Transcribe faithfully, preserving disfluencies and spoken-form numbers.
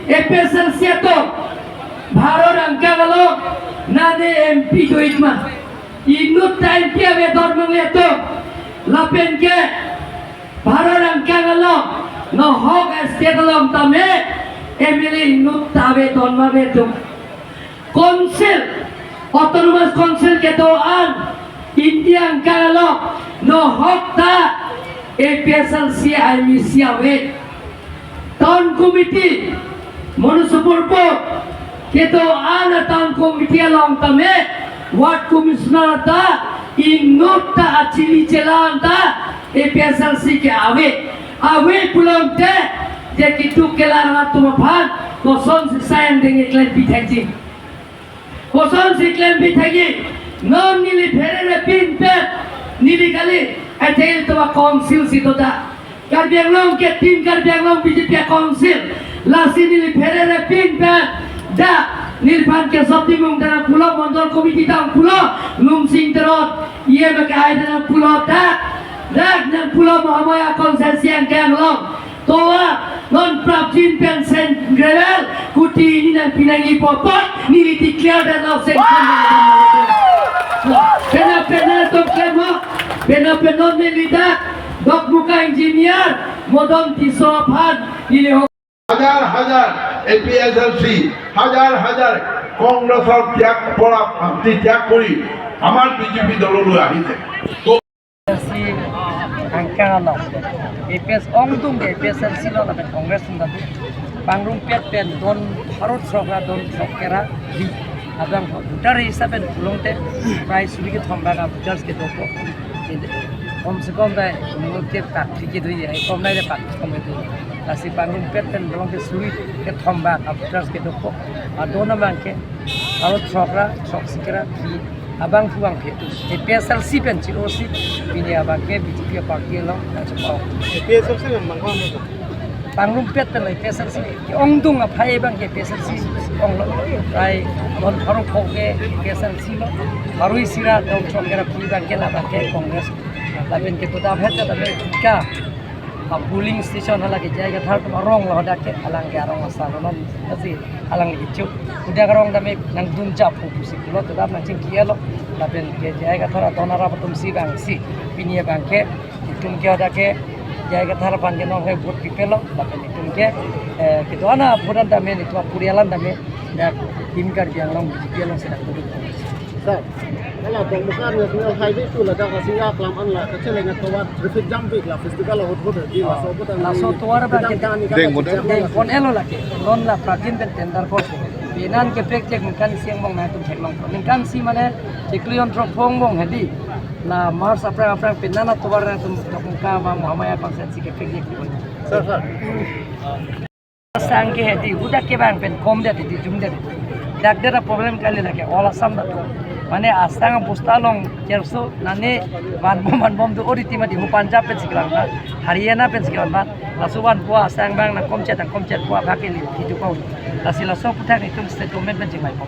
APHLC atum Bharot angkang along nane MP do-ik ma? Inut ta MP avedetnon ma atum? Lapen ke Bharot angkang along, nohok state along tame MLA inut ta avedetnon ma atum? Council, Autonomous Council kedo-an India angkang along nohok ta APHLC MAC ave. Town Committee, Manusapur Pur kedo-an a-Town Committee along tame Ward Commissioner ta inut ta achili chelang ta APHLC ke ave. Ave pulote je kitu kelang atum aphan kosonsi sang dengji, klempi thekji? Kosonsi klempi thekji? Non neli pherere pinpet, neli kali, atel to council si to ta. Karbi Anglong ke Team Karbi Anglong BJP council. Lasi neli pherere pinpet, dak neliphan Keso Timung ta nangpulo, Mondol Committee ta nangpulo, Lumsing Teron, E M A ke ai ta nangpulo, dak, dak nangpulo Mahamaya constituency angkang along. Tovar, non prapjin pen sen gravel kuti hini nangpi nangji pu apot neli declare det lo sanction. Penap penap atum klem ho, penap penap neli dak Dokmoka engineer Modon Tisso aphan neli ho. Hajar hajar APHLC, hajar hajar Congressor tyag kora, party tyag kori amar BJP dololoi ahise. APHLC angkang along, APS ongdung ke APHLC lo lapen Congress ong tadu. Pangrumpet pen don pharot srok ra don srok kera di abang voter hisab pen pulote prai suri kethom bang voters ke dopo. Kom se kom bai mungkin ke pak thik ke dui ya, kom nai de pak thom ke dui. Lasi pangrumpet pen pulote suri kethom bang voters ke dopo. Adon abang ke pharot srok ra srok sikera di abang puang ke APHLC pen chiro si pini abang ke BJP party along ta chepau. APHLC memang kwan. Pangrumpet pen APHLC ke ongdung aphai abang ke APHLC onglo. Prai don pharot pho ke APHLC lo. Pharoi sira don srok kera phi abang ke labang ke Congress. Lapen ke to daphet ta lapen ka a polling station hala ke J I Kathar atum arong lo, hadak ke alang ke arong asar lo non, lasi alang ke chu. Hadak arong tame nangdun chap pu pusi pulo, to dap nangchingki lo. Lapen ke J I Kathar adon arap atum si abang si pini abang ke itum ke hadak ke J I Kathar aphan ke non ke vote pipelo. Lapen itum ke, eh, kedo-an aphuran tame, itum apurialan tame dak Team Karbi Anglong BJP along si dak duduk. Sir, hala Dokmoka National Highway two ladak Rasinja kelang an la kacheleng atovar traffic jam pik la festival ahut ahut di. Ah. Laso ahut laso tovar abang ke deng pon elo lake. Non la prapjin pen tender kok. Penan ke pek cek ningkan isi angbong nangtum theklong. Ningkan isi mane chiklo jon throk phongo angbong hedi. La March aphrang aphrang penan atovar nangtum Dokmoka ma Mahamaya constituency ke pek cek. Sir, sir. Asang ke hedi, hadak ke bang pen kom det hedi, jum det hedi. Dak det a problem kali lake, all Assam dak tu. Mane asang bosta along cherso, nane vanbom vanbom do ori tima di hu Punjab pensi kelang ba, Haryana pensi kelang ba. Laso vanpo asang bang nangkomchet, nangkomchet po abak ke li, itu kau. Lasi laso aputhak itum state government pen chingvai bom.